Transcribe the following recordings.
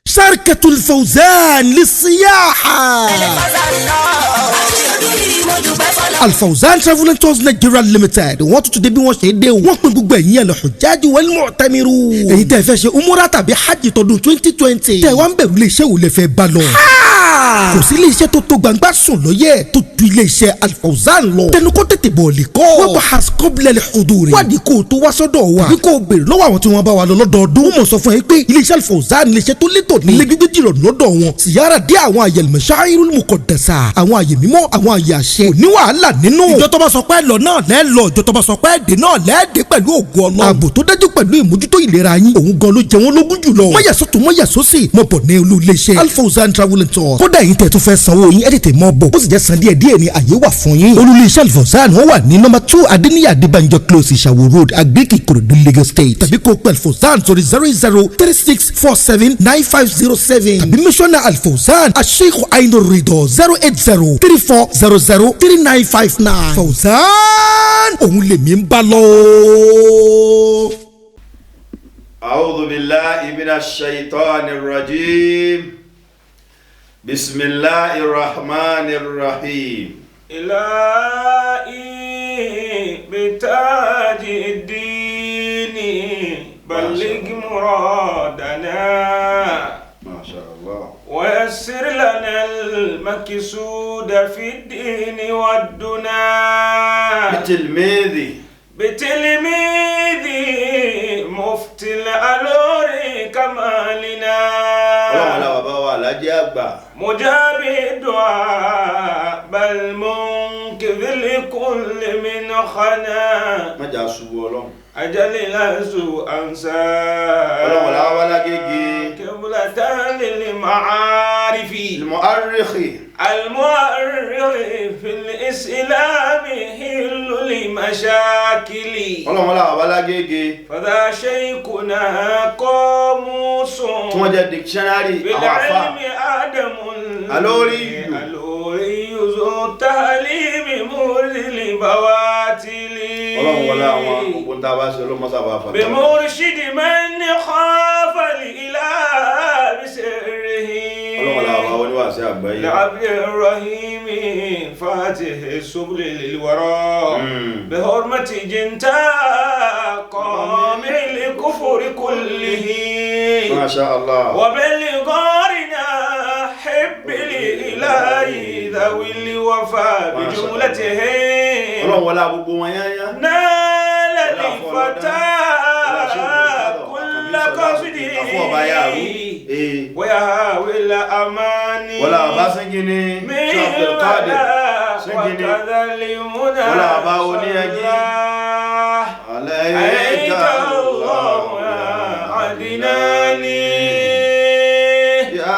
Sharkatul Fawzan lisiyaha. Alfawzan Travel and Tours Nigeria Limited, wọ́n tún ti dé bí wọ́n ṣe dé o. Wọ́n pín gbogbo ẹ̀yin al-hujjaj wal mu'tamirun. Èyí tẹ́ fẹ́ ṣe umura tàbí hajj tọdún 2020. Tẹ́ wá ń bẹ̀rù, ilé iṣẹ́ wo lẹ fẹ́ bá lọ? Kò sí ilé iṣẹ́ tó tó gbangba sùn lọ́yẹ̀ tó ju ilé iṣẹ́ Alfawzan lọ. Tẹnu kó tètè bọ̀ lè kọ́. Wọ́n bá has qabla al-huduri. Wádìí kó o tó wá sọ́dọ̀ wa. Tàbí kó o béèrè lọ́wọ́ àwọn tí wọ́n bá wa lọ lọ́dọọdún. Wọ́n mọ̀ sọ fún ẹ pé ilé iṣẹ́ Alfawzan, ilé iṣẹ́ tó létò ní. Ilé gbígbé jìrọ̀ lọ́dọ̀ wọn. Siyara dé àwọn àyè al-masha'irul muqaddasa. Àwọn àyè mímọ́, àwọn àyè àṣẹ. Kò ní wàhálà nínú. Ìjọ tó bá sọ pé lọ náà lẹ́ lọ, ìjọ tó bá sọ pé dé náà lẹ́ẹ̀dẹ́ pẹ̀lú ògo Ọlọ́run. Ààbò tó dájú pẹ̀lú ìmójútó ìlera yín. Òun gan ló jẹ wọ́n lógún jùlọ. Mọ̀yà sọ́tún, mọ̀yà sósì. Mọ̀ bọ̀ ní olú iléeṣẹ́ Alfawzan Travel and Tours. Kódà yín tẹ̀ tó fẹ́ sanwó yín, ẹ tètè mọ́ bọ̀. Ó sì jẹ́ san díẹ̀ díẹ̀ ni, àyè wà fún yín. Olú iléeṣẹ́ Alfawzan, wọ́n wà ní number 2, Adeniyi Adebanjo Close, Ìṣàwó Road, Agric, Ìkòròdú, Lagos State. Tàbí kó pẹ̀ Alfawzan sórí 0036479507. Tàbí mísọ́nà Alfawzan, Asheikh Ainur Rido, 08034003959. Fawzan, òun lèmi ń bá lọ. أعوذ بالله من الشيطان الرجيم. بسم الله الرحمن الرحيم. إلهي بتاج الدين بلغ مرادنا. ما شاء الله. ويسر لنا المكسود في الدين والدنا. بتلميذي بتلميذي مفتي الألوري كمالنا. Ọlọ́run aláwọ̀ bá wà lájẹ́ àgbà. مجاب الدعاء بل منقذ لكل من خنا. Má jà ṣubú, Ọlọ́run. أجل لهزو أنسى. Ọlọ́run làwọn wá lágége. قبلة للمعارف. المؤرخ. المؤرخ في الإسلام حل لمشاكل. Ọlọ́run làwọn wá lágége. فذا شيخنا قاموس. Tí wọ́n jẹ́ dictionary في àwọn àfa. العلم آدم. الوري. الوري ذو التعليم مرسل بواتل. Ọlọ́run wọlé àwọn ogun tá a bá ṣe ló mọ́ sábà fà. بمرشد من خاف الإله بسره. Ọlọ́run làwọn bá wọn níwàásí àgbáyé. لعبد الرحيم فاتح السبل للوراء. بحرمة جنتا قامع الكفر كله. ما شاء الله. وبالغارنا حب الإله ذوي الوفاء ما شاء الله. بجملته. Ọlọ́run wọlé gbogbo wọn yányá. نال الفتى كل قصده. Àfọ ọba yàrá ee. ويهاوي الأماني. Wọlé àbá Síngini, من Abdulkadir Síngini. وكذا المنى. Wọlé àbá oníyanjú. عليك عليك الله يا عدناني. يا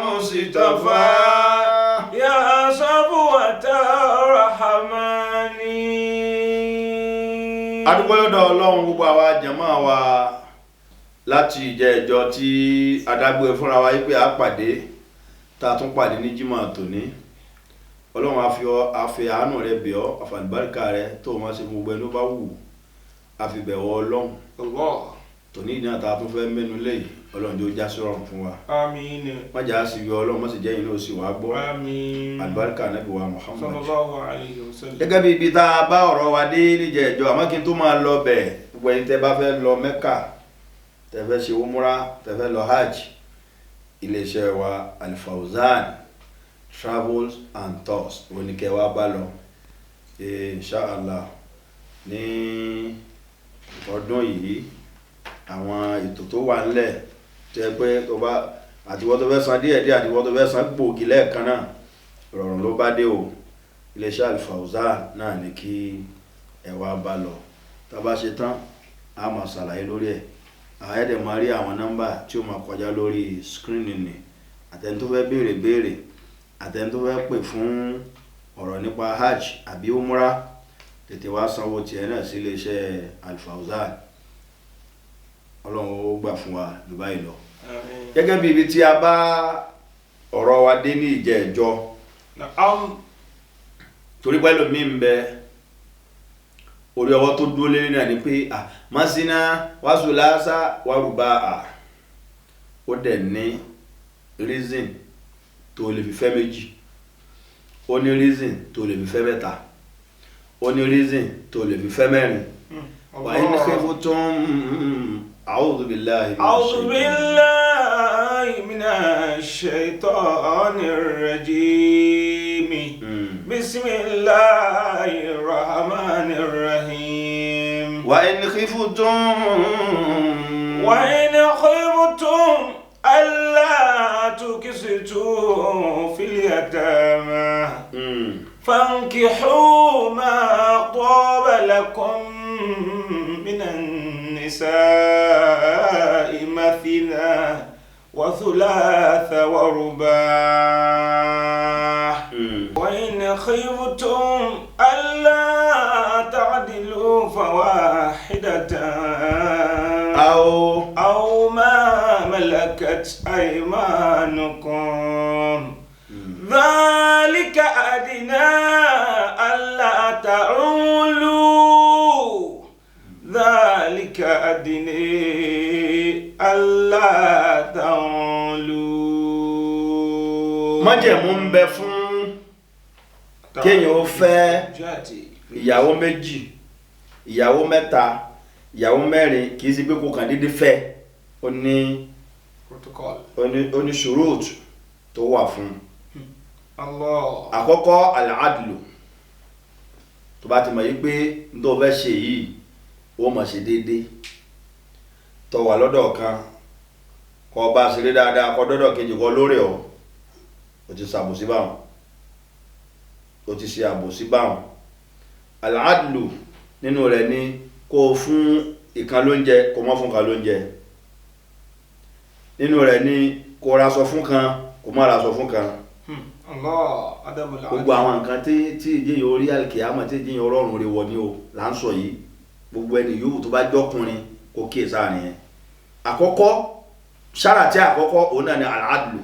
مصطفى. يا صفوة الرحمن. Adúpẹ́ lọ́dọ̀ Ọlọ́run. Gbogbo àwa jàmáà wa láti ìjẹ́ ìjọ tí adágbé fúnra wa yí pé a pàdé, tá a tún pàdé ní Jímọ̀ tòní, Ọlọ́run á fi àánú rẹ bẹ̀ ọ́, àfàlùbáríkà rẹ tó o máa ṣe gbogbo ẹni ó bá wù, á fi bẹ̀ wọ́ Ọlọ́run. الله. Tòní náà tá a tún fẹ́ mẹ́nu léyìí, Ọlọ́run jẹ́ ó já sọ̀rọ̀ fún wa. آمين. Má jà á sì yọ Ọlọ́run, má sì jẹ́ yín náà ó sì wá gbọ́. آمين. Àlùbáríkà Ànábì wa Muhammad. صلى الله عليه وسلم. Gẹ́gẹ́ bí ibi tá a bá ọ̀rọ̀ wa dé níjẹ̀ ìjọ, àmọ́ kí n tó máa lọ bẹ̀, gbogbo ẹ̀yin tẹ́ bá fẹ́ lọ Mẹ́kà, tẹ́ fẹ́ ṣe umra, tẹ́ fẹ́ lọ hajj, iléeṣẹ́ wa Alfawzan Travels and Tours oníkẹ́ wa bá lọ. Inshallah, ní ọdún yìí, àwọn ètò tó wà ńlẹ̀ tẹ́ pé tó bá àtiwọ́ tó fẹ́ san díẹ̀ díẹ̀, àtiwọ́ tó fẹ́ san gbòógì lẹ́ẹ̀kan náà, ìrọ̀rùn ló bá dé o. Iléeṣẹ́ Alfawzan náà ní kí ẹ wá bá lọ. Tá a bá ṣe tán, a máa ṣàlàyé lórí ẹ̀. Àyẹ̀dẹ̀ máa rí àwọn nọ́mbà tí ó máa kọjá lórí screen ni. Àtẹni tó fẹ́ béèrè béèrè, àtẹni tó fẹ́ pè fún ọ̀rọ̀ nípa hajj àbí umra, tètè wá sanwó tiẹ̀ náà sí iléeṣẹ́ Alfawzan. Ọlọ́run ó gbà fún wa jù báyìí lọ. آمين. Gẹ́gẹ́ bí ibi tí a bá ọ̀rọ̀ wa dé ní ìjẹ́ẹ̀jọ́, نعم. torí pé ẹlòmíì ń bẹ, orí ọwọ́ tó dúró lé náà ni pé à masina wàsùlásà wàrúbà à Ó dẹ̀ ní reason tó lè fi fẹ́ méjì, ó ní reason tó lè fi fẹ́ mẹ́ta, ó ní reason tó lè fi fẹ́ mẹ́rin. Wa in khiftum, a'udhu billahi minash أعوذ shaitan. بالله من الشيطان الرجيم. بسم الله الرحمن الرحيم. Wa in khiftum وإن خفتم ألا تقسطوا في اليتامى فانكحوا ما طاب لكم من النساء مثنى وثلاث ورباع. وإن خفتم ألا تعدلوا فواحدة aw أو ما ملكت أيمانكم، ذلك أدنى ألا تعولوا، ذلك أدنى ألا تعولوا. Májẹ̀mú ń bẹ fún kéèyàn ó fẹ́ Jáde. ìyàwó méjì, ìyàwó mẹ́ta, ìyàwó mẹ́rin. Kì í ṣe pé kò kàn déédéé fẹ́. Ó ní Protocol. ó ní ṣurut tó wà fún. Allah. Àkọ́kọ́, al-adlu. Tó bá ti mọ̀ yí pé n tó fẹ́ ṣe yìí, ó mọ̀ ṣe déédéé, tó wà lọ́dọ̀ kan, kó bá ṣeré dáadáa, kó dọ́dọ̀ kejì, kó lórí ọ̀, ó ti ṣàbòsí báwọn, ó ti ṣe àbòsí báwọn. Al-adlu nínú rẹ̀ ni kó o fún ìkan lóúnjẹ, kó má fún kan lóúnjẹ. Nínú rẹ̀ ni kó o raṣọ fún kan, kó má raṣọ fún kan. Allah. Adamu Gbogbo àwọn nǹkan tí ìjẹyìn orí àlìkìyàmọ̀, tí ìjẹyìn ọlọ́run rẹ wọ ni o là ń sọ yìí. Gbogbo ẹni yòówù tó bá jọkùnrin, kó kíyè sáà nìyẹn. Àkọ́kọ́ sára tí àkọ́kọ́ òun náà ni al-adlu.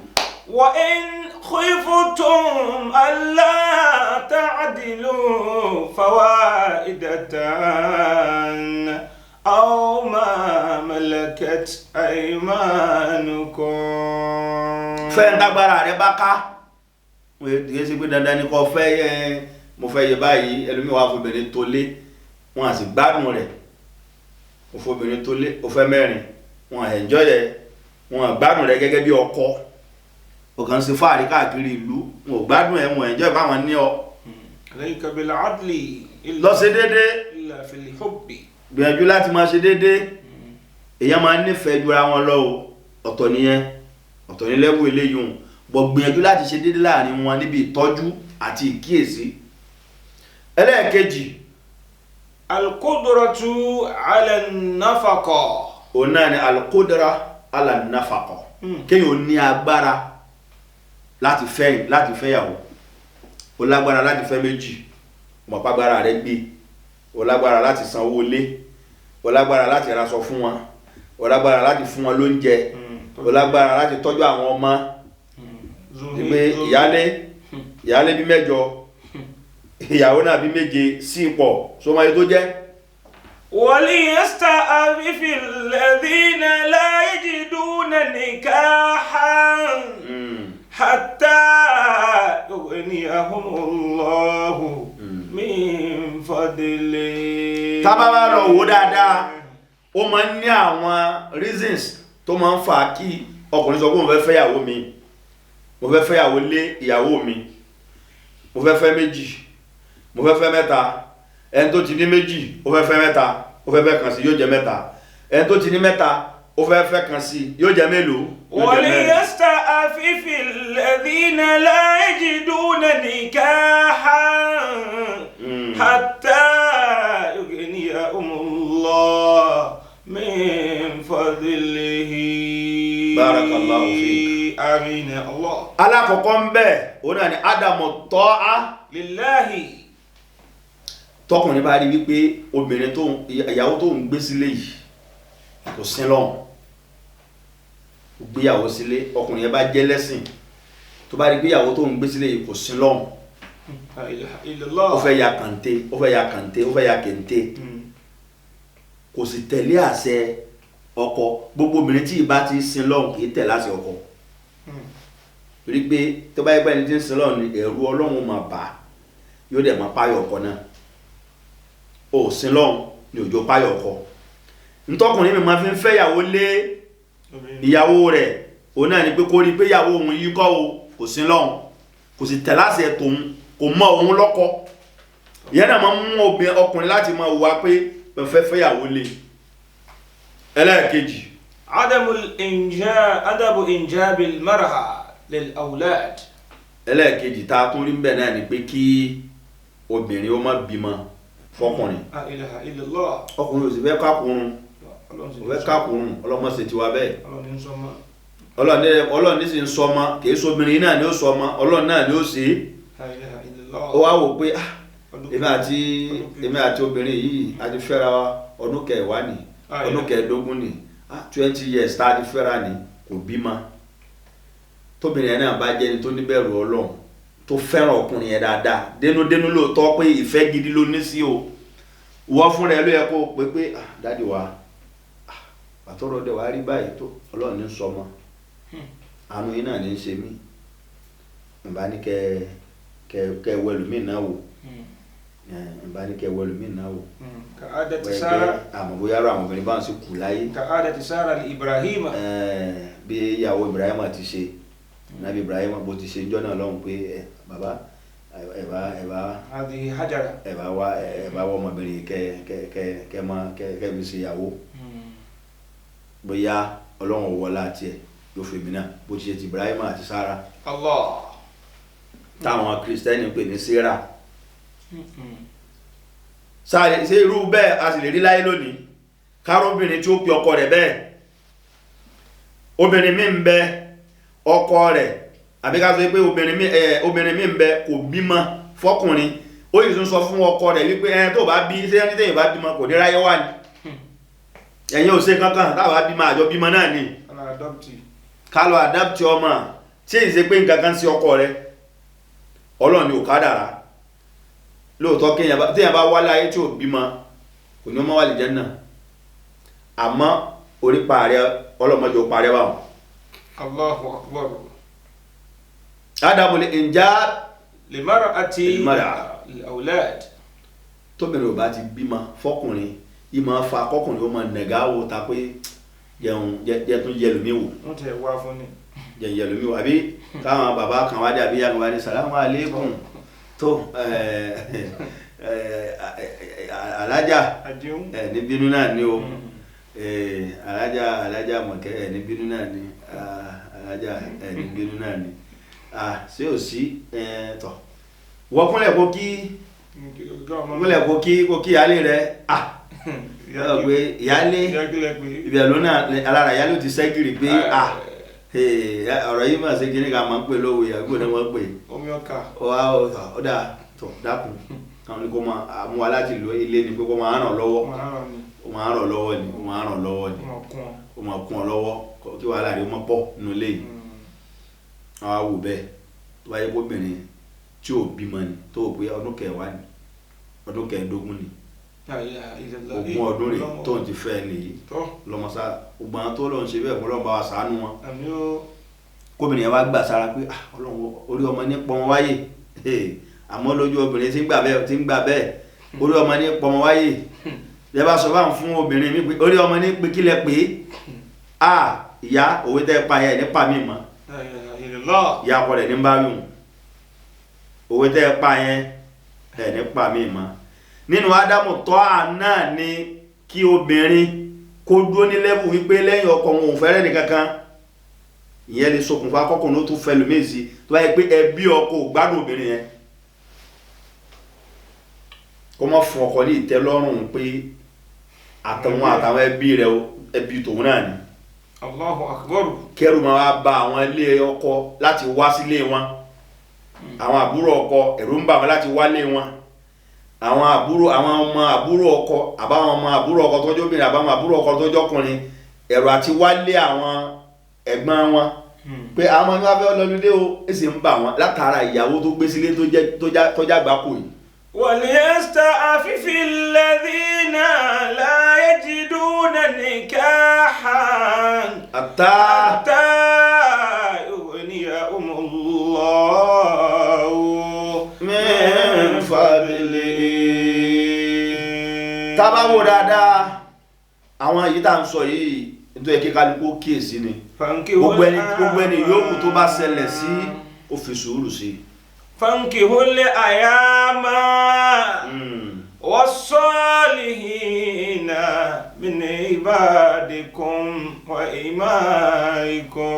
وإن خفتم ألا تعدلوا فواحدة أو ما ملكت أيمانكم. Fẹ́ ń dágbára rẹ bá ká. Kì í ṣe pé dandan ni kò fẹ́ yẹ mo fẹ́ yẹ báyìí. Ẹlòmíì wà fún tó lé wọn àti gbádùn rẹ̀. Ó fobìnrin tó lé, ó fẹ́ mẹ́rin, wọn enjoy ẹ, wọn gbádùn rẹ̀ gẹ́gẹ́ bí ọkọ. Ó kàn ń ṣe fáàrí káàkiri ìlú, wọn ò gbádùn ẹ, wọn enjoy báwọn ní ọ. عليك بالعدل Lọ ṣe déédéé. إلا في الحب. Gbìyànjú láti máa ṣe déédéé. Èèyàn máa ń nífẹ̀ẹ́ jura wọn lọ o, ọ̀tọ̀ nìyẹn, ọ̀tọ̀ ní lẹ́wọ̀ eléyìí òun bọ̀. Gbìyànjú láti ṣe déédéé láàrin wọn níbi ìtọ́jú àti ìkíyèsí. Ẹlẹ́ẹ̀kejì, القدرة على النفقة. Òun náà ni al-qudra ala nafaqa. Kéèyàn ó ní agbára láti fẹ́yàwó. Ó lágbára láti fẹ́ méjì, mọ̀págbára rẹ̀ gbé. Ó lágbára láti san owó ilé, ó lágbára láti raṣọ fún wọn, ó lágbára láti fún wọn lóúnjẹ, ó lágbára láti tọ́jú àwọn ọmọ. Pé ìyálé bí mẹ́jọ, ìyàwó náà bí méje sí ipò sọmọye tó jẹ́. وليستعفف الذين لا يجدون نكاحا حتى يغنيهم الله من فضله. Tá bá wá lọ wò dáadáa, ó máa ń ní àwọn reasons tó máa ń fà á kí ọkùnrin sọ pé òun fẹ́ fẹ́yàwó mi, mo fẹ́ fẹ́yàwó lé ìyàwó mi, mo fẹ́ fẹ́ méjì, mo fẹ́ fẹ́ mẹ́ta. Ẹni tó ti ní méjì, ó fẹ́ fẹ́ mẹ́ta, ó fẹ́ fẹ́ kan sí, yóò jẹ́ mẹ́ta. Ẹni tó ti ní mẹ́ta, ó fẹ́ fẹ́ kan sí, yóò jẹ́ mélòó? Yóò jẹ́ mẹ́rin. وليستعفف الذين لا يجدون نكاحا حتى يغنيهم الله من فضله. بارك الله فيك. آمين الله. Alákọ̀ọ́kọ́ ń bẹ̀, òun náà ni عدم الطاعة لله. Tọkùnrin bá rí wípé obìnrin tó ìyàwó tó ń gbé sílé yìí kò sin lọ́hùn, ó gbéyàwó sílé, ọkùnrin yẹn bá jẹ́ lẹ́sìn, tó bá rí pé ìyàwó tó ń gbé sílé yìí kò sin lọ́hùn, لا إله إلا الله. ó fẹ́ ya kànté, ó fẹ́ ya kànté, ó fẹ́ ya kẹ̀ǹté, kò sì tẹ̀lé àṣẹ. ọkọ. Gbogbo obìnrin tí ìbá ti sin lọ́hùn kì í tẹ̀ láṣẹ ọkọ, torí pé tó bá yẹ pé ẹni tí ń sin lọ́hùn ni ẹ̀rù Ọlọ́run máa bà á, yóò dẹ̀ máa páyọ̀ ọkọ náà. Ò sin lọ́hùn ni òjò páyọ̀ ọkọ. Ntọ́kùnrin mi máa fi ń fẹ́yàwó lé ìyàwó rẹ̀, òun náà ni pé kó rí pé ìyàwó òun yìí kọ́ o, kò sin lọ́hùn, kò sì tẹ̀ láṣẹ tòun, kò mọ òun lọ́kọ. Ìyẹn náà máa ń mú ọkùnrin láti máa wá pé fẹ́ fẹ́yàwó lé. Ẹlẹ́ẹ̀kejì, عدم إنجاب المرأة للأولاد. Ẹlẹ́ẹ̀kejì tá a tún rí bẹ́ẹ̀ náà ni pé kí obìnrin ó má bímọ fọkùnrin. La ilaha illallah. Ọkùnrin ò sì fẹ́ kákùnrún, ò fẹ́ kákùnrún, ọlọ́mọ sì ti wá bẹ́ẹ̀. Ọlọ́run ní sọmọ. Ọlọ́run ní sì ń sọmọ, kì í sọmọbìnrin náà ni ó sọmọ, Ọlọ́run náà ni ó ṣe é. La ilaha illallah. Ó wá wò pé èmi àti obìnrin yìí a ti fẹ́ra wa ọdún kẹwàá ni, ọdún kẹẹ̀ẹ́dógún ni, 20 years tá a ti fẹ́ra ni, kò bímọ. Tóbìnrin yẹn náà bá jẹ́ ẹni tó níbẹ̀rù Ọlọ́run, tó fẹ́ràn ọkùnrin yẹn dáadáa dénúdénú, lóòótọ́ pé ìfẹ́ gidi ló ní sí o, wọ́n fúnra ẹ ló yẹ kó o pé pé dáàdi wa, àtọ́rọ̀ dẹ̀ wá rí báyìí tó, Ọlọ́run ní sọmọ, àánú yín náà ní í ṣe mí, nbá ní kẹ kẹ kẹ wẹlùmí náà wò, nbá ní kẹ wẹlùmí náà wò. Ka'adati Sara. Àmọ́ bóyá rọ àwọn obìnrin bá ń sì kù láyé. Ka'adati Sara li Ibrahima. Bí ìyàwó Ibrahima ti ṣe, nàbí Ibrahima bó ti ṣe jọ́ náà lọ́hùn pé bàbá ẹ bá ẹ bá Hadhihi Hajara. ẹ bá wá ẹ bá wọ ọmọbìnrin kẹ kẹ kẹ kẹ mọ kẹ kẹ fi ṣe ìyàwó, bóyá Ọlọ́run wọlá àti ẹ yóò fi mí náà bó ti ṣe ti Ibrahima àti Sara. Allah. Táwọn Kristẹni pè ní Sarah. Sáré ṣé irú bẹ́ẹ̀ a sì lè rí láyé lónìí, kárọ́bìnrin tí ó pe ọkọ rẹ̀ bẹ́ẹ̀. Obìnrin mi ń bẹ ọkọ rẹ̀, àbí ká sọ pé obìnrin mi ń bẹ kò bímọ fọkùnrin, ó yìí tún sọ fún ọkọ rẹ̀ wípé tó bá bí, ṣé ẹni tẹ́yìn bá bímọ kò ní ráyé wá ni, ẹ̀yin ò ṣe kankan, táwa bímọ àjọ bímọ náà ni, ká lọ adopt ọmọ. Tí èyí ṣe pé nǹkan kan sí ọkọ rẹ̀, Ọlọ́run ni ò kádàrá. Lóòótọ́ téèyàn bá wá láyé tí ò bímọ kò ní ọmọ wà lè jẹ́ náà, àmọ́ orí parẹ́, ọlọ́mọdé ó parẹ́ wà. Allahu akbar. Adamu injab limar'ati al-awlad. Tóbìnrin ò bá ti bímọ fọkùnrin, ìmọ̀ fa kọkùnrin ó máa nàgá wo ta pé jẹun jẹ tún yẹ lómi wò. Wọ́n tẹ̀ wá fún ni. Jẹun yẹ lómi wò, àbí káwọn bàbá kan wá dé, àbí ìyá kan wá dé, sàlámù alaykum tó alájà ní bínú náà ni o, alájà mọ̀kẹ́ ní bínú náà ni, alájà ní bínú náà ni, ṣé ò sí tọ̀ wọ́n kúnlẹ̀ kó kí, kúnlẹ̀ kó kí kó kí ìyálé rẹ̀, pé ìyálé ibẹ̀ ló náà alára ìyálé ti ṣẹ́gìrì pé ọ̀rọ̀ yìí máa ṣe kí ní ká máa ń pè lówó ìyàgbó náà wọ́n pè omi ọkà ó dà tọ̀ dákun àwọn ni kò máa mú wa láti lo ilé ni pé kó máa ràn lọ́wọ́, ó máa ràn lọ́wọ́ ni, ó máa ràn lọ́wọ́ ni, ó máa kún ọ lọ́wọ́ kí wàhálà rẹ̀ ó máa pọ̀ nínú ilé yìí. Àwọn awò bẹ́ẹ̀ tó bá yẹ kó obìnrin tí ò bímọ ni, tó o pé ọdún kẹwàá ni, ọdún kẹẹ̀ẹ́dógún ni, ogún ọdún rẹ̀ tó ń ti fẹ́ nìyí lọ́mọsá, gbogbo àwọn tó lọ́n ṣe bẹ́ẹ̀ fún Ọlọ́run bá wa ṣàánú wọn. Kóbìnrin yẹn wá gbà sára pé Ọlọ́run orí ọmọ ní pọnmọ wáyé, àmọ́ lójú obìnrin tí ń gbà bẹ́ẹ̀ tí ń gbà bẹ́ẹ̀ orí ọmọ ní pọnmọ wáyé. Ẹ bá sọ báwọn fún obìnrin mi pé orí ọmọ ní pé kílẹ̀ pé ìyá òwe tẹ́ pa yẹn nípa mi mọ́, ìyá ọkọ rẹ̀ ní bá wí hùn, òwe tẹ́ pa yẹn ẹ̀ nípa mi mọ́. Nínú Ádámù tọ́ à náà ni kí obìnrin kó dúró ní lẹ́bù wípé lẹ́yìn ọkọ òun ò fẹ́rẹ́ nìkankan, ìyẹn lè ṣokùnfà kọkùnrin ó tún fẹ́ lómi sí, tó bá yẹ pé ẹbí ọkọ ò gbádùn obìnrin yẹn, kó má fún ọkọ ní ìtẹ́lọ́rùn pé àtàwọn àtàwọn ẹbí rẹ̀ ẹbí tòun náà ni. Allahu akbar. Kẹrù máa wá ba àwọn ilé ọkọ láti wá sílé wọn, àwọn àbúrò ọkọ ẹ̀rù ń bà wọn láti wálé wọn, àwọn àbúrò àwọn ọmọ àbúrò ọkọ àbáwọn ọmọ àbúrò ọkọ tó jọ́bìnrin àbáwọn àbúrò ọkọ tó jọ́kùnrin ẹ̀rù àti wálé àwọn ẹ̀gbọ́n wọn pé àwọn ọmọ ní wàá fẹ́ lọ́lúdé o, èsì ń bà wọn látara ìyàwó tó gbé sílé tó jágbá kò yìí. وليستعفف الذين لا يجدون نكاحا àtà حتى يغنيهم الله min fadlihi. Tá bá wò dáadáa àwọn èyí tá à ń sọ yìí nítorí kí kálukú kíyèsí ni gbogbo ẹni yòówù tó bá ṣẹlẹ̀ sí ó fi sùúrù sí. فانكحوا الأيام والصالحين من عبادكم وإمائكم.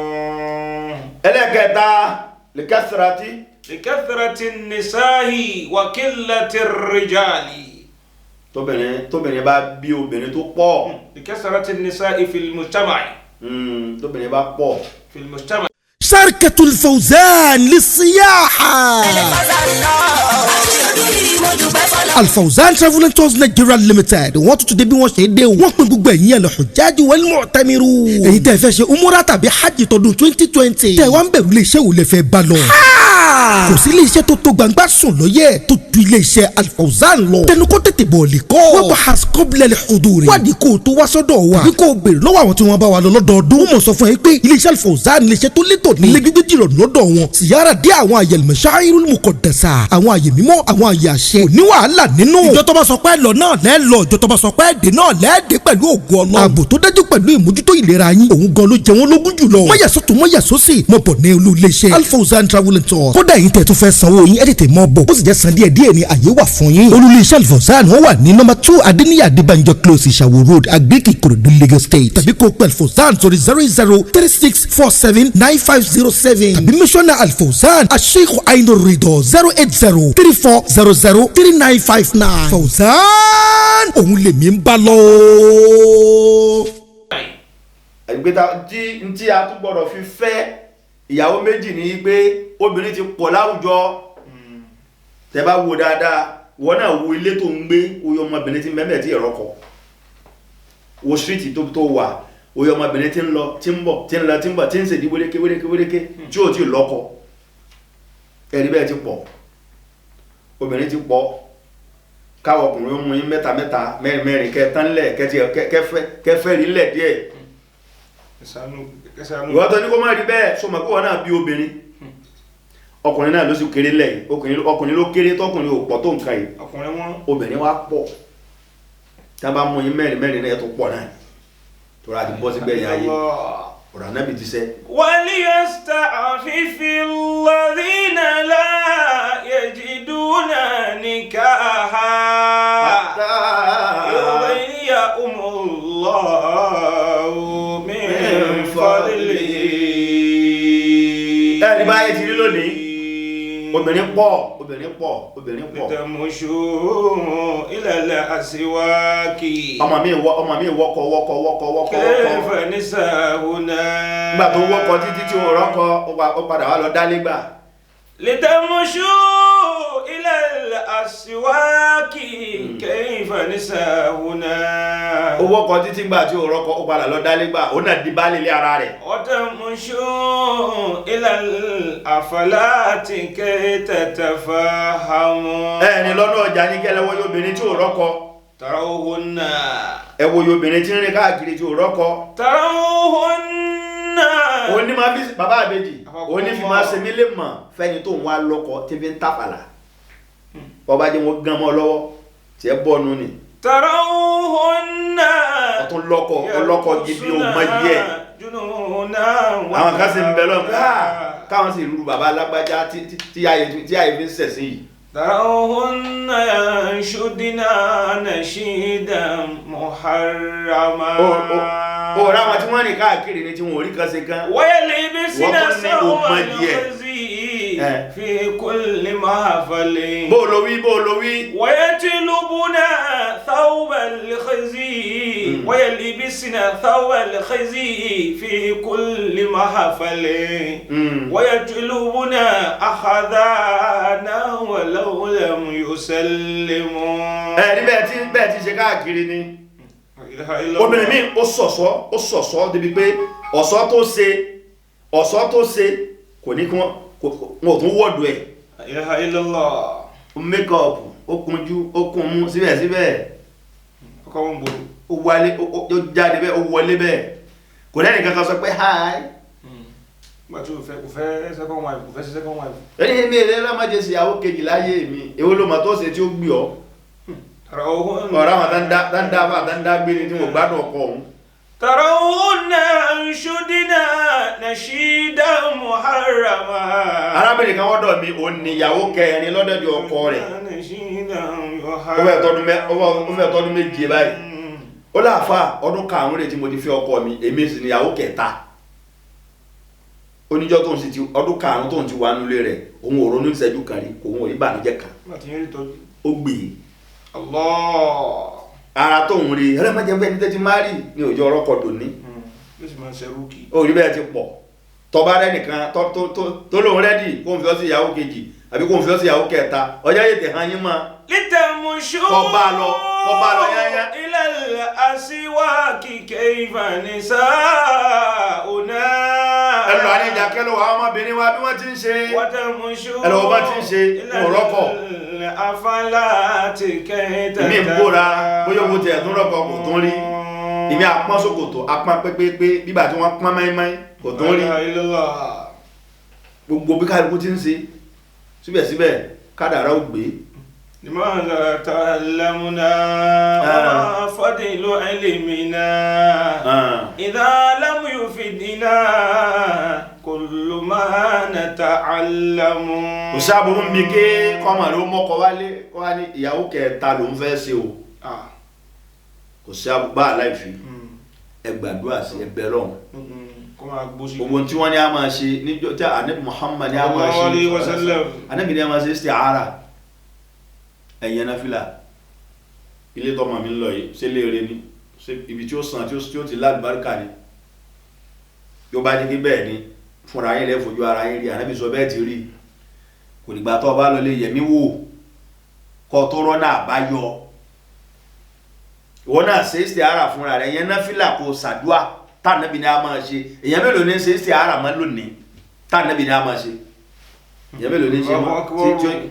Ẹlẹ́kẹta likathrati لكثرة النساء وقلة الرجال. Tóbìnrin bá bí obìnrin tó pọ̀. لكثرة النساء في المجتمع. Tóbìnrin bá pọ̀. في المجتمع. شركة الفوزان للسياحة. Alfawzan Travel and Tours Nigeria Limited wọ́n tún ti dé bí wọ́n ṣe dé o. Wọ́n pín gbogbo ẹ̀yin al-hujjaj wal-mu'tamirun. Èyí tẹ́ fẹ́ ṣe umura tàbí hajj tọdún 2020. Tẹ́ wá ń bẹ̀rù iléeṣẹ́ wo lẹ fẹ́ bá lọ. Kò sí iléeṣẹ́ tó tó gbangba sùn lọ́yẹ̀ tó ju iléeṣẹ́ Alfawzan lọ. Tẹnu kó tètè bọ̀ lè kọ́. Wọ́n bá has kọ́bílẹ̀ huduri. Wádìí kó o tó wá sọ́dọ̀ wa. Tàbí kó o béèrè lọ́wọ́ àwọn tí wọ́n bá wa lọ lọ́dọọdún. Wọ́n mọ̀ sọ fún ẹ pé iléeṣẹ́ Alfawzan iléeṣẹ́ tó létò ní. Ilé gbígbé jìrọ̀ lọ́dọ̀ wọn. Siyara dé àwọn àyè al-masha'irul muqaddasa. Àwọn àyè mímọ́, àwọn àyè àṣẹ. Kò ní wàhálà nínú. Ìjọ tó bá sọ pé lọ náà lẹ́ lọ, ìjọ tó bá sọ pé dé náà lẹ́ dé pẹ̀lú ògo Ọlọ́run. Ààbò tó dájú pẹ̀lú ìmójútó ìlera yín. Òun gan ló jẹ wọ́n lógún jùlọ. Mọ̀yà sọ́tún mọ̀yà sósì. Mo bọ̀ ní olú iléeṣẹ́ Alfawzan Travel and Tours. Kódà yín tẹ̀ tún fẹ́ sanwó yín ẹ̀ tètè mọ́ bọ̀. Ó sì jẹ́ san díẹ̀ díẹ̀ ni àyè wà fún yín. Olú iléeṣẹ́ Alfawzan wọ́n wà ní nọ́mbà 2 Adéníyì Adébánjọ Close, Ìṣàwó Road, Agric, Ìkòròdú, Lagos State. Tàbí kó pẹ̀ Alfawzan sórí 0036479507. Tàbí mísọ́nà Alfawzan Asheikh Ainur Rido 08034003959. Fawzan òun lèmi ń bá lọ. Ìgbéta tí a tún gbọ́dọ̀ fi fẹ́ ìyàwó méjì ní pé obìnrin ti pọ̀ láwùjọ. Tẹ́ bá wo dáadáa, wọ́n náà wo ilé tó ń gbé, oyè ọmọbìnrin tí ń bẹ́ẹ̀ tí ẹ̀rọ kọ. Wo síríìtì tó wà, oyè ọmọbìnrin tí ń lọ tí ń bọ̀ tí ń lọ tí ń bọ̀ tí ń ṣèdí wéréké wéréké wéréké tí ò tí ì lọ́kọ. Ẹ̀rí bẹ́ẹ̀ ti pọ̀, obìnrin ti pọ̀. Káwọ ọkùnrin ó mú yín mẹ́ta mẹ́ta mẹ́rin mẹ́rin kẹtàn lẹ̀ kẹfẹ́ rí lẹ̀ díẹ̀. Ìwọ́n tó ní kó má rí bẹ́ẹ̀ sọ ma kó wọn náà bí obìnrin. Ọkùnrin náà ló sì kéré lẹ̀ yìí, ọkùnrin ló kéré tọkùnrin ò pọ̀ tó nǹkan yìí, obìnrin wá pọ̀. Tí wọ́n bá mú yín mẹ́rin mẹ́rin náà tó pọ̀ náà tó ra ti bọ́ sígbẹ́ yẹn ayé ọ̀rọ̀ anábì ti sẹ́. وليستعفف الذين لا يجدون نكاحا يغنيهم الله من فضله. Ẹni báyìí ti rí lónìí, obìnrin pọ̀, obìnrin pọ̀, obìnrin pọ̀. لتمشوا إلى الأسواق. Ọmọ mi wọkọ̀ wọkọ̀ wọkọ̀ wọkọ̀. كيف نساؤنا. Nígbà tó wọkọ̀ títí tí ó rọ́kọ̀, ó padà wá lọ dálé gbà. لتمشوا إلى الأسواق كيف نساؤنا. Ó wọkọ̀ títí gbà tí ó rọ́kọ̀, ó padà lọ dálé gbà, ó náà di baálé ilé ara rẹ̀. وتمشوا إلى الأفلات كي تتفاهموا. Ẹni lọ́nà ọjà ní kẹ́lẹ́ wọ́n obìnrin tí ò rọ́kọ. تروهن. Ẹ wo obìnrin tí ń rìn káàkiri tí ò rọ́kọ. تروهن. Ó ní máa fi bàbá àbèjì, ó ní fi máa ṣe mí lè mọ̀ fẹ́ni tó ń wá lọ́kọ tí fi ń tàfàlà. Ọba jẹ́ wọn gan mọ́ lọ́wọ́ tí ẹ bọ́ nu ni. تروهن. Ọtún lọ́kọ ọlọ́kọ gidi ò mọ iye ẹ̀. Àwọn kan sì ń bẹ lọ́nà káwọn sì rú bàbá alágbájá tí àyè fi ń sẹ̀sìn yìí. تروهن ينشدن نشيدا محرما. Ó rà wọn tí wọ́n rìn káàkiri ni tí wọn ò rí kan ṣe kan. ويلبسن ثوب الخزي في كل محفل. Bó lo wí, bó lo wí. ويطلبن ثوب الخزي ويلبسن ثوب الخزي في كل محفل. ويطلبن أخذانا ولو لم يسلموا. Ẹ̀rí bẹ́ẹ̀ ti ṣe káàkiri ni. Obìnrin mi ó ṣọ̀ṣọ́ débi pé ọ̀ṣọ́ tó ṣe kò ní kí wọ́n ò tún wọ́ọ̀dù ẹ̀. La ilaha illallah. Ó mékọ̀ọ̀pù, ó kunjú, ó kun mú síbẹ̀síbẹ̀. Ọkọ wọn bò. Ó wálé, ó jáde bẹ́ẹ̀, ó wọlé bẹ́ẹ̀, kò lẹ́nu kankan sọ pé hi. Nígbà tí o fẹ́, kò fẹ́ second wife, kò fẹ́ second wife. Ẹni mi èrè lọ́mọdé sí ìyàwó kejì láyé mi, èwo ló mọ̀ tó ṣe tí ó gbé ọ? Ọ̀rọ̀ àwọn tá ń dá fà, tá ń dá gbé ni tí wọ́n gbádùn ọkọ òun. ترون أنشدنا نشيدا محرما. Arábìnrin kan wọ́dọ̀ mi, òun ni ìyàwó kẹrin lọ́dọ̀dẹ̀ ọkọ rẹ̀. نشيدا. Ó fẹ́ tọdún 7 báyìí. Ó láàfà, ọdún 5 rẹ̀ tí mo ti fi ọkọ mi, èmi sì ni ìyàwó kẹta. Oníjọ́ tóun sì ti ọdún 5 tóun ti wà nulẹ̀ rẹ̀, òun ò ronú ìṣẹ́jú kan rí, òun ò rí ìbànújẹ́ kan. Láti yẹn rí tọ́jú. Ó gbé e. Allah. Ara tóun rí ẹlẹ́mọ̀jẹ̀ fẹ́ ní tẹ́tí má rí ní òjò ọlọ́kọ̀ dòní. Yóò sì máa ń ṣerú kì. Ó rí bẹ́ẹ̀ ti pọ̀, tọba rẹ nìkan tó lóun ready kó n fi ọ́ sí ìyàwó kejì àbí kó n fi ọ́ sí ìyàwó kẹta, ọjọ́ yìí tẹ̀ hàn yín mọ́. لتمشوا Kó bá lọ, kó bá lọ yányá. إلى الأسواق كيف نساؤنا. Ẹ lọ àníjà kẹlẹ wà, ọmọbìnrin wa bí wọ́n ti ń ṣe. وتمشوا Ẹ lọ wọ́n bá ti ń ṣe, إلى wọn ò rọ́kọ̀. الحفلات كي Ìmí ń bóra, bóyá owó tiẹ̀ tún rọ́kọ̀, kò tún rí. Ìmí apọ́n ṣòkòtò, apọ́n pépépé bígbà tí wọ́n pọ́n mẹ́mẹ́, kò tún rí. لا إله إلا الله. Gbogbo bí kálukú ti ń ṣe, síbẹ̀síbẹ̀ kádàrá ò gbé. لماذا تعلمنا وما فضل علمنا إذا لم يفدنا كل ما نتعلم. Kò sáàbùrú ń bi ké kọ́mọ ló mọ́kọ wálé kó wá ní ìyàwó kẹta lòún fẹ́ ṣe o. Kò sí àbúgbà láìfi, ẹ gbàdúrà sí, ẹ bẹ lọ́hùn. Kó máa gbó sí. Gbogbo tí wọ́n ní a máa ṣe níjọ́ tí anabi Muhammad ní a máa ṣe. Sallallahu alayhi wa sallam. Anabi ní a máa ṣe isti'ara, ẹ̀yẹn náfìlà. Ilé tọmọ mi ń lọ yìí, ṣé léere ni? Ṣé ibi tí ó sàn tí ó ti lálùbáríkà ni? Yóò bá ní kí bẹ́ẹ̀ ni, fúnra yín lẹ́ fojú ara yín rí. Anabi sọ bẹ́ẹ̀ ti rí. Kò dìgbà tó o bá lọ lé yẹmí wò kọ́ tó rọ́nà àbáyọ. Ìwọ náà ṣe isti'ara fúnra rẹ̀, ẹ̀yẹn náfìlà, kò ṣàdúà tànàbí ni a máa ṣe. Èèyàn mélòó ní ṣe isti'ara máa lónìí tànàbí ni a máa ṣe? Èèyàn mélòó ní ṣe mọ́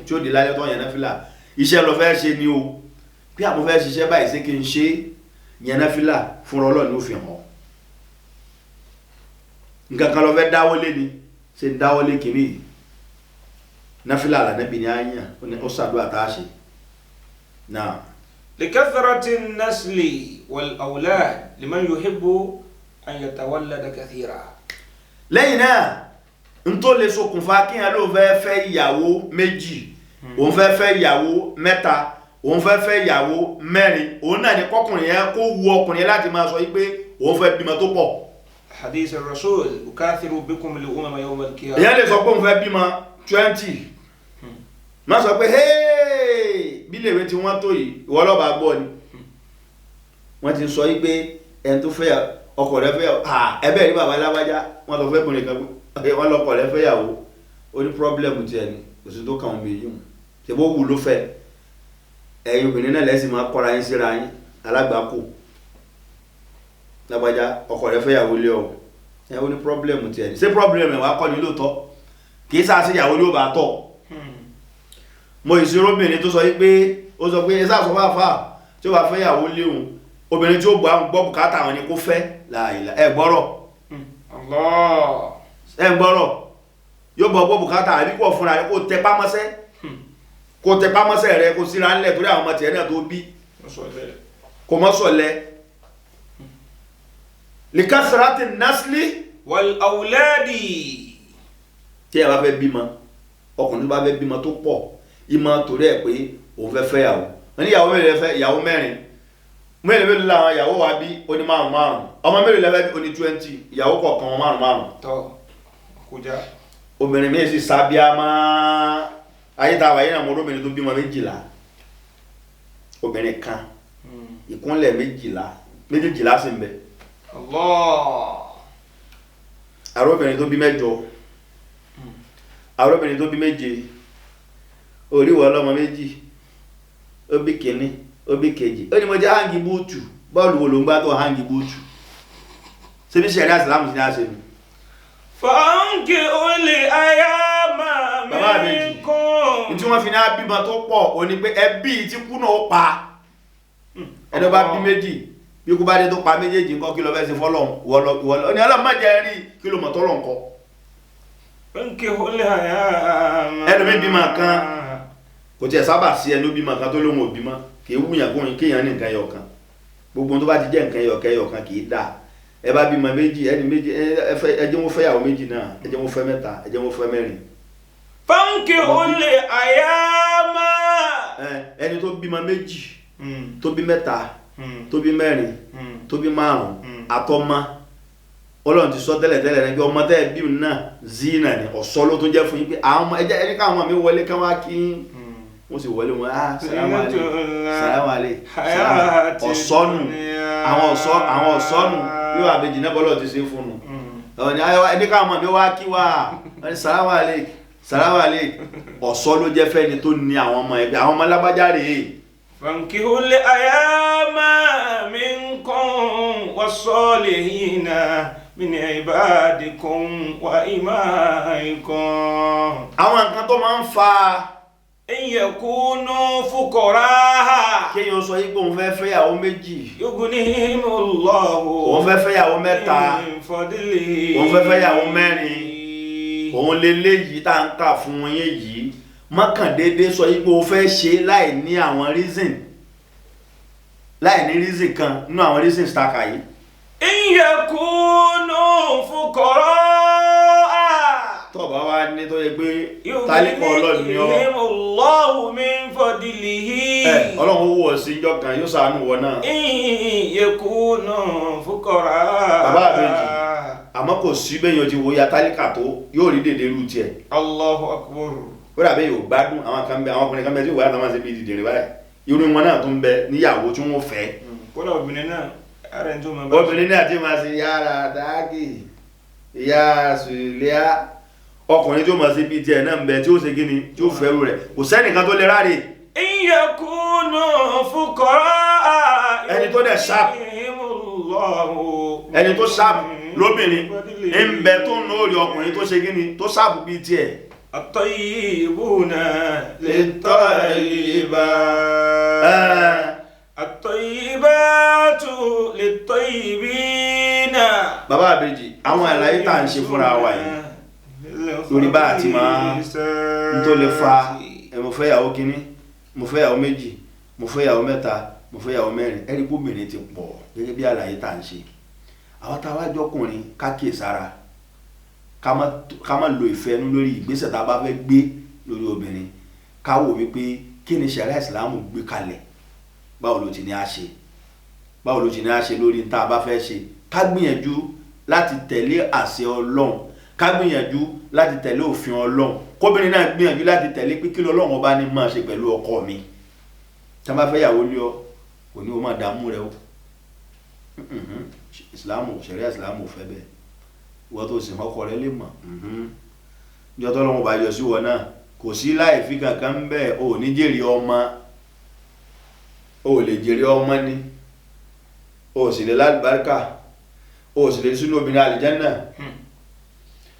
tí ó di lálẹ́ tó yẹn náfìlà? Iṣẹ́ lọ fẹ́ ṣe ni o, bí àwọn fẹ́ ṣiṣẹ́ báyìí, ṣé kí n ṣe yẹn náfìlà fúnra Ọlọ́run ló fi hàn. Nǹkan kan lọ fẹ́ dáwọ́lé ni, ṣe ń dáwọ́lé kìíní yìí, náfìlà lànàbí ni a yàn, ó ṣàdúrà tá a ṣe náà. لكثرة النسل والأولاد لمن يحب أن يتولد كثيرا. Lẹ́yìn náà, n tó lè ṣokùnfà kíyàn ló fẹ́ fẹ́ ìyàwó méjì, òun fẹ́ fẹ́ ìyàwó mẹ́ta, òun fẹ́ fẹ́ ìyàwó mẹ́rin, òun náà ni kọkùnrin yẹn kó wu ọkùnrin yẹn láti máa sọ yí pé òun fẹ́ bímọ tó pọ̀. حديث الرسول أكاثر بكم الأمم يوم القيامة. Èyàn lè sọ pé òun fẹ́ bímọ 20. Má sọ pé hey, bí lèwe tí wọ́n tó yìí, ìwọ lọ́ba gbọ́ ni wọ́n ti sọ yí pé ẹni tó fẹ́ ọkọ rẹ̀ fẹ́ ẹbẹ̀ rí bàbá aláwájá, wọ́n lọ fẹ́ bìnrin kan pé wọ́n lọkọ rẹ̀ fẹ́ yàwó, ó ní problem tiẹ̀ ni, kò sí tó kàn wọ́n bí yìí ṣe bó wù ló fẹ́. Ẹ̀yin obìnrin náà lẹ́sìn máa kọ́ra yín síra yín alágbàákò. Lágbájá, ọkọ rẹ̀ fẹ́ yàwó lé ọ, ẹ ó ní problem tiẹ̀ ni. Ṣé problem ẹ̀ wá kọ́ ni lóòótọ́? Kì í sáà sí ìyàwó ní ó bá tọ̀. Mo ìṣirò obìnrin tó sọ yí pé ó sọ pé ẹ sáà sọ fáfáà tí ó bá fẹ́ yàwó léhun, obìnrin tí ó gbọ́ àwọn gbọ́ bùkátà àwọn ni kó fẹ́ láàyè. Ẹ gbọ́rọ̀. Allah. Ẹ gbọ́rọ̀, yóò bọ̀ gbọ́ bùkátà àbí kò fúnra rẹ, kó tẹ pámọ́sẹ́, kó tẹ pámọ́sẹ́ rẹ, kó síra ńlẹ̀ torí àwọn ọmọ tiẹ̀ náà tó bí. Wọ́n sọ bẹ́ẹ̀. Kò mọ́ sọ̀lẹ̀ likasrati nasli والأولاد. Tí ẹ bá fẹ́ bímọ, ọkùnrin tó bá fẹ́ bímọ tó pọ̀, ìmọ̀ torí ẹ̀ pé òun fẹ́ fẹ́ yàwó. Wọ́n ní ìyàwó mélòó lẹ fẹ́? Ìyàwó mẹ́rin. Mélòó mélòó làwọn ìyàwó wa bí? Ó ní márùn márùn. Ọmọ mélòó lẹ fẹ́ bí? Ó ní 20. Ìyàwó kọ̀ọ̀kan wọn márùn márùn. Tọ́ kọjá. Obìnrin mi sì sábíàmá ayé tá a wáyé náà, mo róbìnrin tó bímọ 12, obìnrin kan, ìkúnlẹ̀ 12, méjèèjìlá sì ń bẹ. Allah. Àròbìnrin tó bí mẹ́jọ, àròbìnrin tó bí méje, oríwọ ọlọ́mọ méjì, ó bí kìíní, ó bí kejì, ó ní mo jẹ́ hang boot. Bọ́ọ̀lù wo ló ń gbá tó hang boot? Ṣé bí sẹ̀rí àsìlámù sí ní àṣẹ mi? فأنكحوا الأيام Bàbá àbèjì. منكم. Tí wọ́n fi ní abímọ tó pọ̀ ò ní pé ẹbí tí kú náà ó pa. Ẹni bá bí méjì, bí kú bá dé tó pa méjèèjì ńkọ́, kí ló fẹ́ ṣe fọ́lọ́hun? Ìwọ lọ ní Ọlọ́run má jẹ́ rí, kí ló mọ̀ tọ́lọ̀ ńkọ́? فانكحوا الأيام. Ẹlòmíì bímọ kan, kò tiẹ̀ sábà sí ẹni ó bímọ kan tó lóhun ò bímọ. Kì í wúyàn kóyin kéèyàn ní nǹkan ẹyọ kan. Gbogbo ohun tó bá ti jẹ́ nǹkan ẹyọ kan ẹyọ kan kì í dáa. Ẹ bá bímọ méjì, ẹni méjì, ẹ fẹ́, ẹ jẹ́ wọ́n fẹ́ yàwó méjì náà, ẹ jẹ́ wọ́n fẹ́ mẹ́ta, ẹ jẹ́ wọ́n fẹ́ mẹ́rin. فانكحوا الأيام. Ẹni tó bímọ méjì, tó bí mẹ́ta, tó bí mẹ́rin, tó bí márùn, àtọmọ, Ọlọ́run ti sọ tẹ́lẹ̀ tẹ́lẹ̀ ní pé ọmọ tẹ́ ẹ bí òun náà zina ni, ọ̀ṣọ́ ló tún jẹ́ fún yín, pé àwọn ọmọ, ẹ jẹ́ ẹni káwọn ọmọ mi wọlé káwọn á kí yín. Wọ́n sì wọlé wọn, ah, salamu aleykum, salamu aleykum, ọ̀ṣọ́nù, àwọn ọ̀ṣọ́, àwọn ọ̀ṣọ́nù yóò àbejì náà bọ́lọ̀ ti ṣe fún un. Ọ̀nà ayọ̀ ẹni káwọn ọmọ mi wá kí wá, wọ́n ní salamu aleykum, salamu aleykum. Ọ̀ṣọ́ ló jẹ́ fẹ́ni tó ní àwọn ọmọ ẹgbẹ́, àwọn ọmọ lágbájá rèé. فانكحوا الأيام منكم والصالحين من عبادكم وإمائكم. Àwọn nǹkan tó máa ń fa إن يكونوا فقراء kéèyàn sọ yí pé òun fẹ́ fẹ́yàwó méjì, يغنيهم الله òun fẹ́ fẹ́yàwó mẹ́ta, من فضله. òun fẹ́ fẹ́yàwó mẹ́rin, òun leléyìí tá à ń kà fún yín yìí, mọ́kàndéédé sọ yí pé o fẹ́ ṣe láì ní àwọn reason, láì ní reason kan nínú àwọn reasons tá a kà yìí. إن يكونوا فقراء Tó o bá wá ní, tó yẹ pé tálíkà Ọlọ́run ni ọ́, يغنيهم الله من فضله. Ẹ Ọlọ́run ó wọ̀ sí ijọ́ kan, yóò ṣàánú wọ náà. إن يكونوا فقراء. Bàbá àbèjì, àmọ́ kò sí bẹ́ẹ̀ yóò ti wo ya tálíkà tó, yóò rí dèdè irú tiẹ̀. الله أكبر. Ó dàbí yóò gbádùn. Àwọn kan bẹ, àwọn ọkùnrin kan bẹ tí yóò gbádùn, àwọn máa ṣe bí dìdìrín báyìí. Irú wọn náà tún bẹ níyàwó tí wọ́n fẹ́. Kódà obìnrin náà, ara ẹni tó máa bá Obìnrin náà ti máa ṣe yára dáàgì ìyá sùlẹ́à, ọkùnrin tí ó máa ṣe bí tiẹ̀ náà ń bẹ, tí ó ṣe kí ni, tí ó fẹ́rù rẹ̀. Kò sẹ́nìkan tó lè ráre. إن يكونوا فقراء Ẹni tó dẹ̀ sharp. يغنيهم الله Ẹni tó sharp lóbìnrin ń bẹ tó ń lórí ọkùnrin tó ṣe kí ni, tó sharp bíi tiẹ̀. الطيبون للطيبات الطيبات للطيبين. Bàbá àbèjì, àwọn àlàyé tá à ń ṣe fúnra wa yìí lórí bá àti máa n tó lè fa ẹ, mo fẹ́ yàwó kínní, mo fẹ́ yàwó méjì, mo fẹ́ yàwó mẹ́ta, mo fẹ́ yàwó mẹ́rin, ẹ̀rí gómìnà ti pọ̀ gẹ́gẹ́ bí àlàyé tá à ń ṣe. Àwọn tá a wá jọkùnrin, ká kíyè sára, ká má lo ìfẹ́ ẹnu lórí ìgbésẹ̀ tá a bá fẹ́ gbé lórí obìnrin. Ká wò wípé kí ni ṣẹ̀ríà Ìsìlámù gbé kalẹ̀, báwo ló ti ní á ṣe, báwo ló ti ní á ṣe lórí tá a bá fẹ́ ṣe. Ká gbìyànjú láti tẹ̀lé àṣẹ Ọlọ́run, ká gbìyànjú láti tẹ̀lé òfin Ọlọ́run, kóbìnrin náà gbìyànjú láti tẹ̀lé pé kí lọ́lọ́run ọba ní máa ṣe pẹ̀lú ọkọ mi. Tí a bá fẹ́ yàwó lé ọ, kò ní o máa dààmú rẹ o. Ìsìlámù, ṣẹ̀ríà Ìsìlámù ò fẹ́ bẹ́ẹ̀. Ìwọ tó sì mọ́kọ rẹ lè mọ̀ ìjọ tó lọ́wọ́ bá yọ sí wọn náà, kò sí láì fi kankan bẹ́ẹ̀. O ò ní jèrè ọmọ, o ò lè jèrè ọmọ ni, o ò sì lè lálùbáríkà, o ò sì lè sínú obìnrin àlìjẹ́nnà,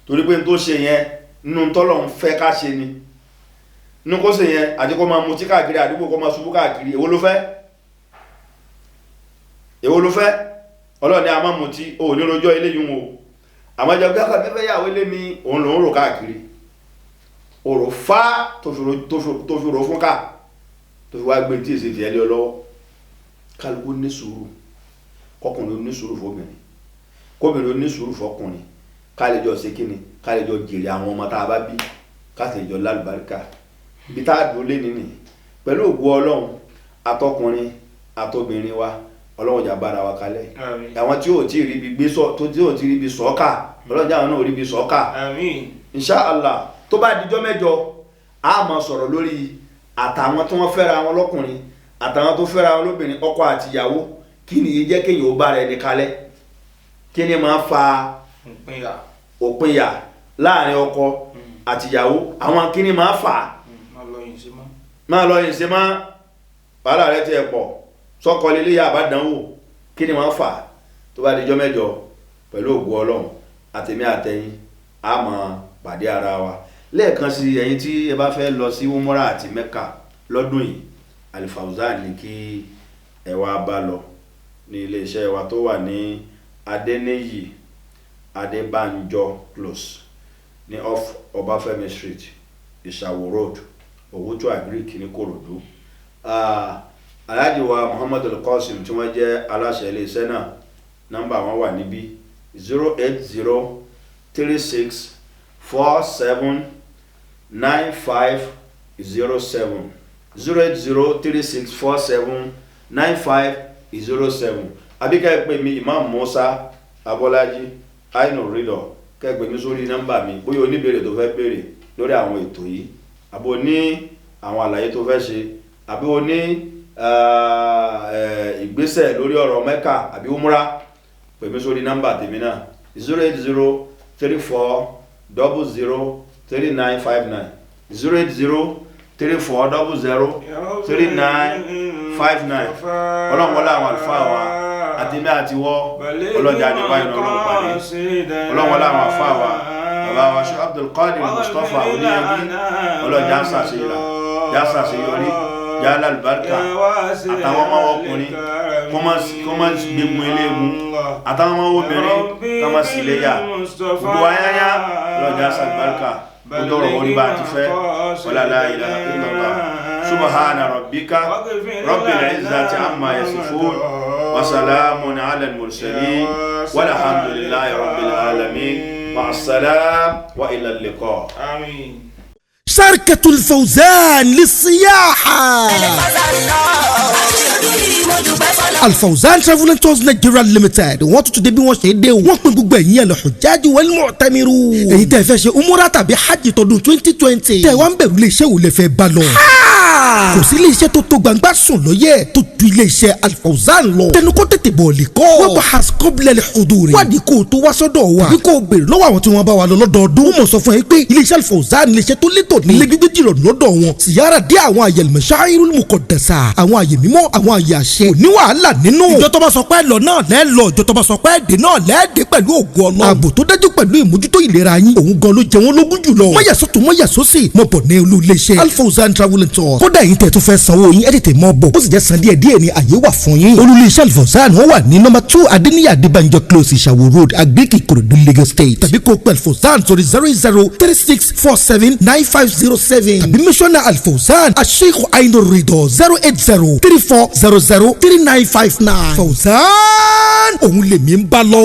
torí pé n tó ṣe yẹn nínú tọ́lọ̀ ń fẹ́ ká ṣe ni. Nínú kó ṣe yẹn àti kó máa mutí káàkiri àdúgbò, kó máa ṣubú káàkiri, èwo ló fẹ́? Èwo ló fẹ́? Ọlọ́ọ̀ni a máa mutí, o ò ní rojọ́ eléyìí wọn o. Àmọ́ jẹ́ gbẹ́kọ̀ fẹ́fẹ́ yàwó ilé mi, òun lòún rò káàkiri, òrò fá tó fi rò fún ká tó fi wá gbé tí èsì tiẹ̀ lé ọ lọ́wọ́. Kálukú ní sùúrù, kọkùnrin ní sùúrù fóbìnrin, kóbìnrin ní sùúrù fọkùnrin, ká lè jọ ṣe kíni, ká lè jọ jèrè àwọn ọmọ tá a bá bí, ká sì lè jọ lálùbáríkà. Ibi tá a dúró lé nìyí, pẹ̀lú ògo Ọlọ́run, àtọkùnrin àtobìnrin wa, Ọlọ́run jà bára wa kalẹ̀. Àmín. Àwọn tí ò tí ì ríbi gbé sọ, tó tí ò tí ì ríbi sọ́kà, Ọlọ́run jáwọn náà ò ríbi sọ́kà. Àmín. Insha Allah, tó bá dijọ́ mẹ́jọ, a máa sọ̀rọ̀ lórí àtàwọn tí wọ́n fẹ́ra wọn lọ́kùnrin, àtàwọn tó fẹ́ra wọn lóbìnrin, ọkọ àtìyàwó, kí ni yìí jẹ́ kéèyàn ó bára ẹni kalẹ̀, kí ni máa fa Ìpínyà. òpinya láàrin ọkọ àtìyàwó, àwọn kí ni máa fà á. Má lọ yìí sí mọ́. Máa lọ yìí ṣe má wàhálà rẹ tiẹ̀ pọ̀ sọ́kọ lílé yà bá dánwò, kí ni máa fà á. Tó bá dijọ́ mẹ́jọ, pẹ̀lú ògo Ọlọ́run, àtèmi àtẹ̀yin, a máa pàdé ara wa. Lẹ́ẹ̀kan sí, ẹ̀yin tí ẹ bá fẹ́ lọ sí Umrah àti Mecca lọ́dún yìí, Alfauzan ní kí ẹ wá bá lọ ní iléeṣẹ́ wa tó wà ní Adéníyì Adébánjọ Close ní off Ọbáfẹ́mi Street, Ìṣàwò Road, Òwútú Agric ní Kòròdú. Alhaji wa Muhammad Al-Qasim tí wọ́n jẹ́ aláṣẹ iléeṣẹ́ náà, nọ́mbà wọn wà níbí: 08036479507, 08036479507. Àbí ká ẹ pè mí, Imam Musa Abọ́lájí Ainu Ridọ, ká ẹ pè mí sórí nọ́mbà mi. Bóyá oníbèrè tó fẹ́ béèrè lórí àwọn ètò yìí, àbí o ní àwọn àlàyé tó fẹ́ ṣe, àbí o ní ìgbésẹ̀ lórí ọ̀rọ̀ Mẹ́kà àbí Umra, pè mí sórí nọ́mbà tèmi náà: 08034003959, 08034003959. Ọlọ́run wọlé àwọn àlùfáà wa àtẹ̀mí àti wọ́, ọlọ́jà nípa ìnà ọlọ́run pàdé. Ọlọ́run wọlé àwọn àlùfáà wa, bàbá wa Sheikh Abdulkadir Mustapha Oníyanjú, ọlọ́jà ṣàṣeyọrí, yálà àlùbáríkà, àtàwọn ọmọ ọkùnrin kọ́ máa gbégun eléegun, àtàwọn ọmọ obìnrin kọ́ máa sì léyà, gbogbo ayáyá ọlọ́jà ṣàlùbáríkà, gbogbo ọ̀rọ̀ orí bá ti fẹ́. Wala la ilaha illallah. Subhana rabbika rabbil izzati amma yasifun wa salamun ala al-mursalin walhamdulillahi rabbil alamin. Ma'as salam wa ila al-liqa. آمين. شركة الفوزان للسياحة، Alfauzan Travel and Tours Nigeria Limited, wọ́n tún ti dé bí wọ́n ṣe dé o. Wọ́n pín gbogbo ẹ̀yin al-hujjaj wal-mu'tamirun, èyí tẹ́ fẹ́ ṣe umura tàbí hajj tọdún 2020, tẹ́ wá ń bẹ̀rù iléeṣẹ́ wo lẹ fẹ́ bá lọ. Kò sí iléeṣẹ́ tó tó gbangba sùn lọ́yẹ̀ tó ju iléeṣẹ́ Alfauzan lọ. Tẹnukọ́ tètè bọ̀ lè kọ́. Wọ́n bá has kọ́bílẹ̀ huduri. Wádìí kó o tó wá sọ́dọ̀ wa, tàbí kó o béèrè lọ́wọ́ àwọn tí wọ́n bá wa lọ lọ́dọọdún. Wọ́n mọ̀ sọ fún ẹ pé iléeṣẹ́ Alfauzan, iléeṣẹ́ tó létò ní. Ilé gbígbé jìrọ̀ lọ́dọ̀ wọn. Siyara dé àwọn àyè al-masha'irul muqaddasa, àwọn àyè mímọ́, àwọn àyè àṣẹ. Kò ní wàhálà nínú. Ìjọ tó bá sọ pé lọ náà lẹ́ lọ, ìjọ tó bá sọ pé dé náà lẹ́ẹ̀dẹ́ pẹ̀lú ògo Ọlọ́run. Ààbò tó dájú pẹ̀lú ìmójútó ìlera yín, òun gan ló jẹ wọ́n lógún jùlọ. Mọ̀yàsọ́tún mọ̀yàsọ́sì, mọ̀ bọ̀ ní olú iléeṣẹ́ Alfauzan Travel and Tours. Kódà yín tẹ̀ tó fẹ́ sanwó yín, ẹ tètè mọ́ bọ̀. Ó sì jẹ́ san díẹ̀ díẹ̀ ní, àyè wà fún yín. Olú iléeṣẹ́ Alfauzan, wọ́n wà ní nọ́mbà 2, Adéníyì Adébánjọ Close, Ìṣàwò Road, Agric, Ìkòròdú, Lagos State. Tàbí kó pẹ̀ Alfauzan sórí 08036479507, tàbí mísọ́nà Alfauzan Asheikh Ainu Rido, 08034003959. Fauzan, òun lèmi ń bá lọ.